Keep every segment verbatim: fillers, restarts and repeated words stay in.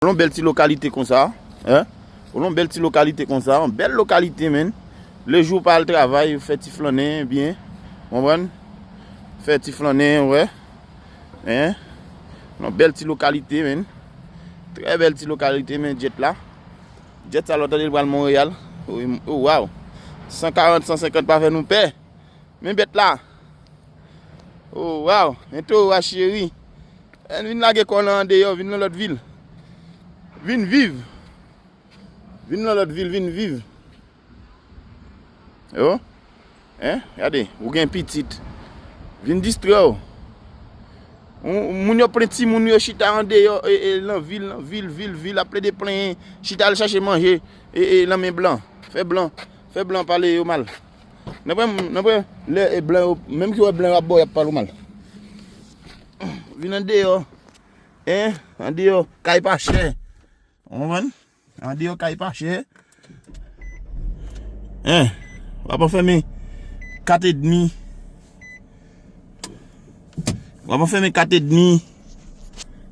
Yon bèl ti lokalite konsa, hein? Yon bèl ti lokalite konsa, yon bèl lokalite, menn. Lejou pa al travay, fè ti flannen byen, konprann? Fè ti flannen, wè. Hein? Yon bèl ti lokalite, menn. Trè bèl ti lokalite, men jet la. Jet sa lò tande l pral Monreyal. Oh, oh, wow. San karant, san senkant pa fè nou pè. Men bèt la. Oh, wow. Men towo a cheri. Vin lage kò w nan andeyò, vin nan lòt vil. Vin viv. Vin nan lòt vil, vin viv. Yo. Hein? Gade, ou gen pitit. Vin distrè w. Ou- Moun yo plen timoun yo chita andeyò, e, e, nan vil, nan vil, vil, vil, ap plede plenyen, chita al chache manje, e, e, nan men blan. Fè blan, fè blan pale yo mal. Nan pwen, nan pwen, lè, e, blan yo, menm ki wè blan yo ap ba w, y ap pale w mal. Vin andeyò. Hein? Andeyò, kay pa chè. Ou konprann? Andeyò kay pa chè. Hein? W ap anfèmen kat edmi. W ap anfèmen kat edmi.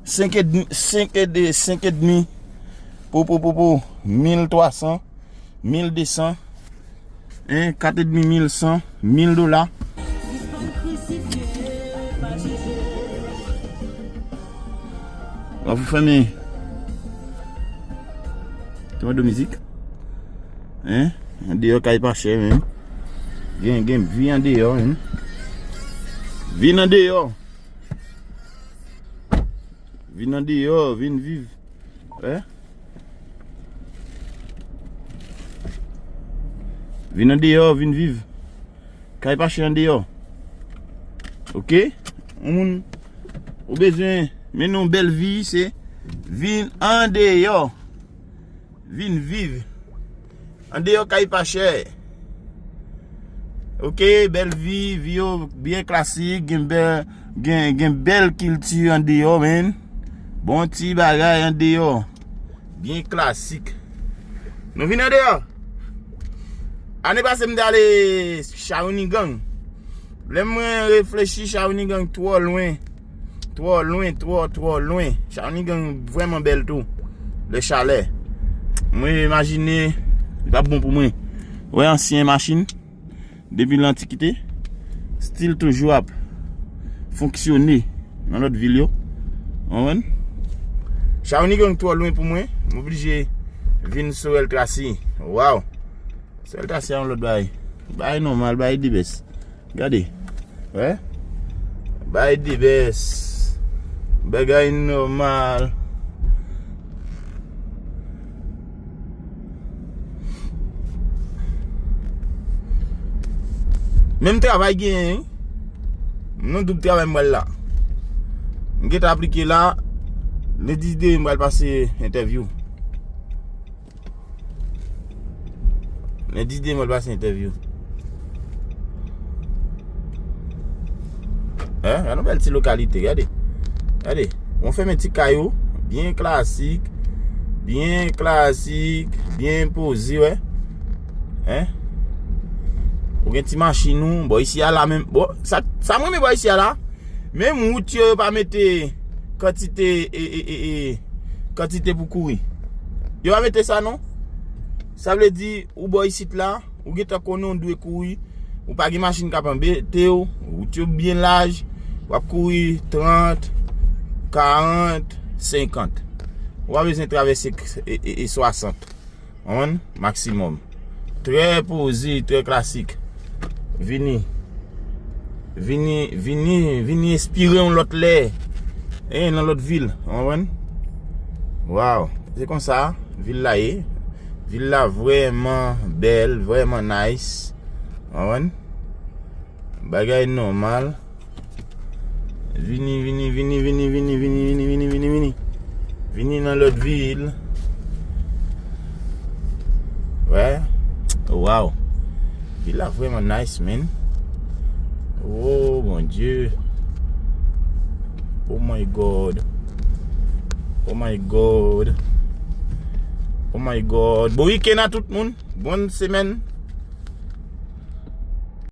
Senk edmi, senk ed-, senk edmi. Pou, pou, pou, pou. Mil twa san, mil de san. Hein, kat edmi, mil san, mil dola. W ap fèmen. Te mande mizik. Hein? Andeyò kay pa chè, men. Gen, gen vi andeyò, men. Vin andeyò. Vin andeyò, vin viv. Hein? Vin andeyò, vin viv. Kay pa chè andeyò. Ok? Yon moun, ou bezwen mennen yon bèl vi, se vin andeyò. Vin viv. Andeyò kay pa chè. Ok, bèl vi, vi yo byen klasik, gen bèl, gen, gen bèl kilti andeyò, men. Bon ti bagay andeyò. Byen klasik. Nou vin andeyò. Ane pase m t ale Shawinigan. Lè mwen reflechi, Shawinigan twò lwen. Twò lwen, twò, twò lwen. Shawinigan vrèman bèl tou. Le chalè. Mwen imajine, li p ap bon pou mwen. Wè ansyen machin. Depi lantikite, still toujou ap fonksyone nan lòt vil yo. Ou konprann? Shawinigan twò lwen pou mwen. M oblije vin Sorèl Trasi. Waw! Sorèl Trasi a yon lòt bagay. Bagay nòmal, bagay the best. Gade. Wè. Bagay the best. Bagay nòmal. Menm travay genyen, wi. M nan doub travay m pral la. M gentan aplike la. Lendi de m pral pase entèvyou. Lendi de m pral pase entèvyou. Hein? Gade yon bèl ti lokalite, gade. Gade. Yon fèmen ti kay ou. Byen klasik. Byen klasik. Byen poze, wè. Hein? Ou gen ti machin ou. Bò isi a la menm. Bon, sa, sa m renmen bò isi a la. Menm wout yo, yo pa mete kantite, e, e, e, e, kantite pou kouri. Yo pa mete sa non. Sa vle di, ou bò isit la, ou gentan konnen ou dwe kouri. Ou pa gen machin k ap anbete w, wout yo byen laj, w ap kouri trant, karant, senkant. Ou pa bezwen travèse, e, e, e, swasant. Konprann? Maksimòm. Trè poze, trè klasik. Vini. Vini, vini, vini enspire yon lòt lè. E, nan lòt vil. Konprann? Waw. Se konsa, vil la ye. Vil la vrèman bèl, vrèman nice. Konprann? Bagay nòmal. Vini, vini, vini, vini, vini, vini, vini, vini, vini, vini. Vini nan lòt vil. Wè. Waw. Vil la vrèman nice, man. Oh, Bondye. Oh my God. Oh my God. Oh my God. Bon weekend a tout moun. Bonne semaine.